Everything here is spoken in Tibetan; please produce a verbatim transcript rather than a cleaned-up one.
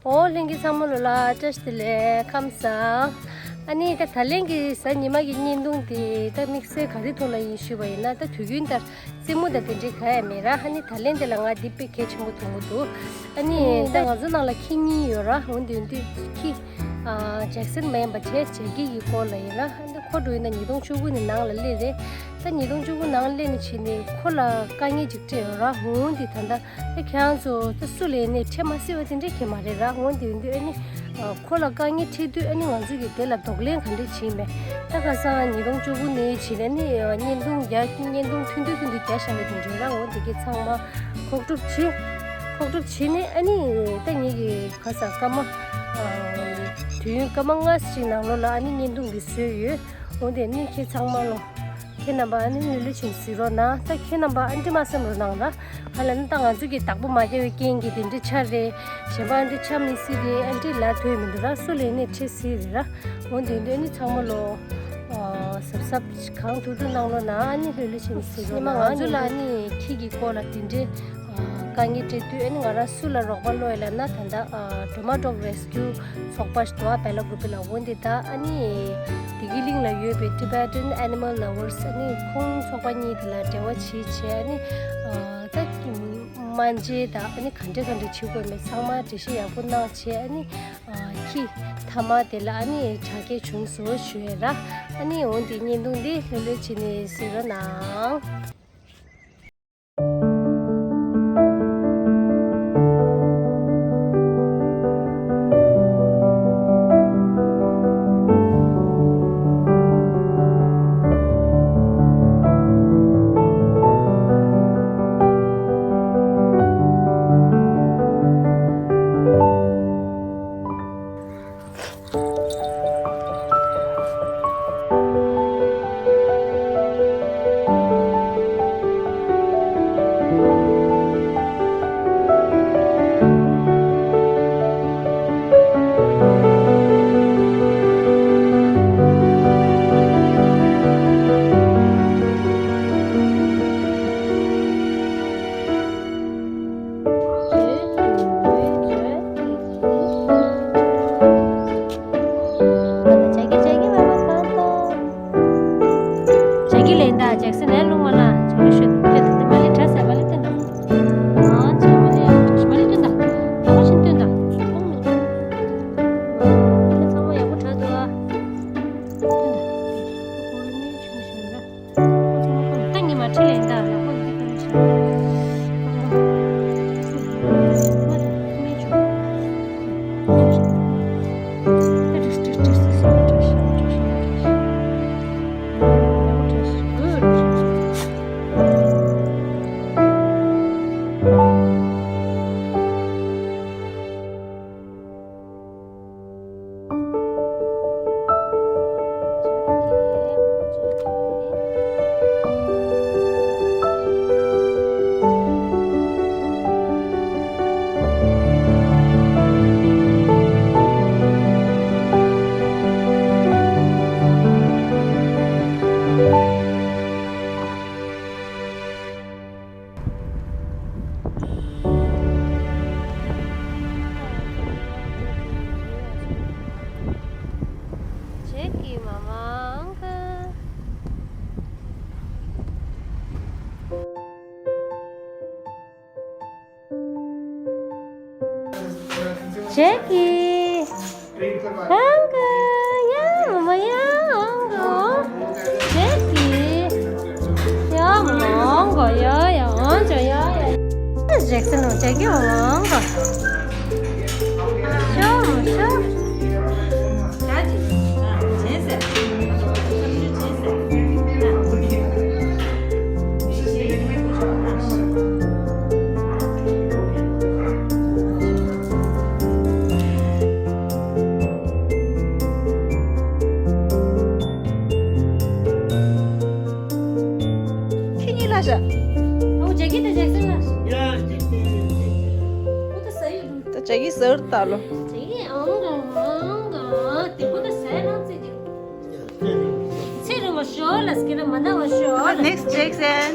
ཨོ་ལྷན་རྒྱས་ཚང་མ་ལོ་ལ་བཀྲ་ཤིས་བདེ་ལེགས། ཁམས་བཟང་། ཨ་ནི་ད་ད་ལན་གྱི་གཟའ་ཉི་མ་གི་བརྙན་ཐུང་དེ་ད་དམིགས་བསལ་ག་རེ་ཐོག་ལ་ཡིན་ཞུས་པ་ཡིན་ན། ད་དུས་རྒྱུན་ལྟར་རྩེད་མོ་དང་དེ་འདྲའི་ག་ཡང་མེད་ར། ཨ་ནི་ད་ལན་དེ་ལ་ང་འདི་དཔེ་གལ་ཆེན་པོ་མཐོང་གི་འདུག་ཨ་ནི་ད་ང་ཚོ་ནང་ལ་ཁྱི་གཉིས་ཡོད་ར། འོན་ཏེ་འདི་ཁྱི་ཨ་ཇེག་སན་མ་ཡིན་པ་བྱས་ཇེ་ཀི་གི་སྐོར་ལ་ཡིན་ར། ཨ་ནི་ཁོ་འགྲོ་ཡིན་ན་ཉིས་སྟོང་བཅུ་དགུ་ནས་ནང་ལ་སླེབས་རེད། ད་ཉིས་སྟོང་བཅུ་དགུ་ནང་སླེབས་ནས་བྱས་ནས་ཁོ་ལ་དཀའ་ངལ་ཅིག་འཕྲད་ཡོད་ར། འོན་ཏེ་ད་ལྟ་ཨེ་ཁྱེད་རང་ཚོ་ད་སུ་ལ་ཡིན་ནའི་འཕྲད་མ་སྲིད་པ་དེ་འདྲས་ཁྱེད་མ་རེད་ར། འོན་ཏེ་ཡིན་དུས་ཨ་ནི་ཨ་ཁོ་ལ་དཀའ་ངལ་འཕྲད་དུས་ཨ་ནི་ང་ཚོ་གིས་དེ་ལ་གདོང་ལེན་ག་འདྲས་བྱེད་མེད། ད་ཁ་སང་ཉིས་སྟོང་བཅུ་དགུ་ནས་བྱས་ནས་ཨ་ནི་ཨ་བརྙན་ཐུང་རྒྱ་བརྙན་ཐུང་ཐུང་ཐུང་ཐུང་ཐུང་རྒྱག་བཞག་པའི་དེ་འདྲས་ར། འོན་ཏེ་གི་ཚང་མ་ཁོག་སྒྲུབ་བྱེད། ཁོག་སྒྲུབ་བྱས་ནས་ཨ་ནི་ད་ངེད་ཀྱི་ཁ་སང་སྐར་མ་ཨ་དུས་ཡུན་སྐར་མ་ལྔ་ཞིག་ནང་ལོགས་ལ་ཨ་ནི་བརྙན་ཐུང་འདི་བཟོས་ཡོད། འོན་ཏེ་ཨ་ནི་ཁྱེད་ཚང་མ་ལོ། ཁྱེད་རྣམ་པ་ཨ་ནི་ལྷོད་ལྷོད་བྱས་གཟིགས་རོགས་གནང་། ད་ཁྱེད་རྣམ་པ་ཨ་འདྲི་མ་བསམ་རོགས་གནང་ལ། ཧ་ལ་ནི་ད་ང་ཚོ་གིས་བདག་པོ་མ་རྒྱག་པའི་རྐྱེན་གྱིས་དེ་འདྲི་ཆ་རེད། གཞན་པ་ཨ་འདྲི་ཆ་མི་སྲིད་རེད། ཨ་འདྲི་ལ་དོད་མི་འདུག་ར། སུ་ལས་ནས་ཁྲིད་སྲིད་རེད་ར། འོ་དེ་འདྲ་ཨ་ནི་ཚང་མ་ལོ། གཟབ་གཟབ་གང་ཐུབ་ཐུབ་གནང་རོགས་གནང་། ཨ་ནི་ལྷོད་ལྷོད་བྱས་གཟིགས་རོགས་གནང་། ང་ཚོ་ལ་ཨ་ནི་ཁྱི་གི་སྐོར་ལ་དེ་འདྲའི་དཀའ་ངལ་འཕྲད་དུས་ཨ་ནི་ང་རང་སུ་ལ་རོགས་པ་སློང་ཡ་ལབ་ན་ད་ལྟ་Derma Dog Rescue ཚོགས་པ་ཞིག་འདུག་ཨ་བེ་ལ་ཀུ་པི་ལ། འོ་འདི་ད་ཨ་ནི་བདེ་སྐྱིད་གླིང་ལ་ཡོད་པའི་Tibetan Animal Lovers ཨ་ནི་ཁོང་ཚོགས་པ་གཉིས་དེ་ལ་འབྲེལ་བ་བྱས་བྱས་ཨ་ནི་ད་སྨན་དཔྱད་དང་ཨ་ནི་ག་འདྲ་ག་འདྲ་བྱེད་དགོས་མེད་ཚང་མ་འགྲེལ་བཤད་ཡག་པོ་གནང་བྱས་ཨ་ནི་ཁྱི་མཐའ་མ་དེ་ལ་ཨ་ནི་དྲག་སྐྱེད་བྱུང་སོང་ཞུ་ཡས་ར། ཨ་ནི་འོ་འདི་བརྙན་ཐུང་འདི་ལྷོད་ལྷོད་བྱས་ནས་གཟིགས་རོགས་གནང་། ཇེ་ཀི་ལེན་ད། ཇེག་སན་ལེན་ལུང་མ་ལ། ཇེ་ཀི་ཤུ་ལེ་ད་མ་ལི་དྲ་ས་མ་ལི་ཏན་ད། ཨ་ཅེ་མ་ལི་ཡ་མ་ལི་ཏན་ད། ད་མ་ཤིན་ཏན་ད། ཨ་ཚང་མ་ཡག་པོ་དྲ་འདུག་ཨ། ཏན་ད། ད་ཉི་མ་ཁྲི་ལེན་ད་ལག་པ་འདི་ཀ་ནས་བྱས། ཇེ་ཀི་མ་མང་གི། ཇེ་ཀི། ཨང་ཀི། ཡ་མ་མ་ཡ་ཨང་ཀི། ཇེ་ཀི། ཡ་མ་མ་ཨང་ཀི། ཡ་ཡ་ཨང་ཀི་ཡ་ཡ། ཇེག་སན་ལོ་ཇེ་ཀི་མ་མ་ཨང་ཀི། ཤོ་མ་ཤོ། ཁྱེད་གཉིས་ལ་ཤ། ཨོ་ཇེ་ཀི་དང་ཇེག་སན་ལ་ཤ། ཡ་ཇེ་ཀི། ཨོ་ད་ཟ་ཡི་འདུག་ད་ཇེ་ཀི་ཟ་རུ་ད་ལོ། ཇེ་ཀི་ཨང་ག་ཨང་ག་དེ་ཁོ་ད་ཟ་རང་ཙི་ཅིག་ཚེ་རིང་བ་ཤོག་ལ་སྐྱེ་ན་མ་ན་བ་ཤོག་ལ། Next Jackson.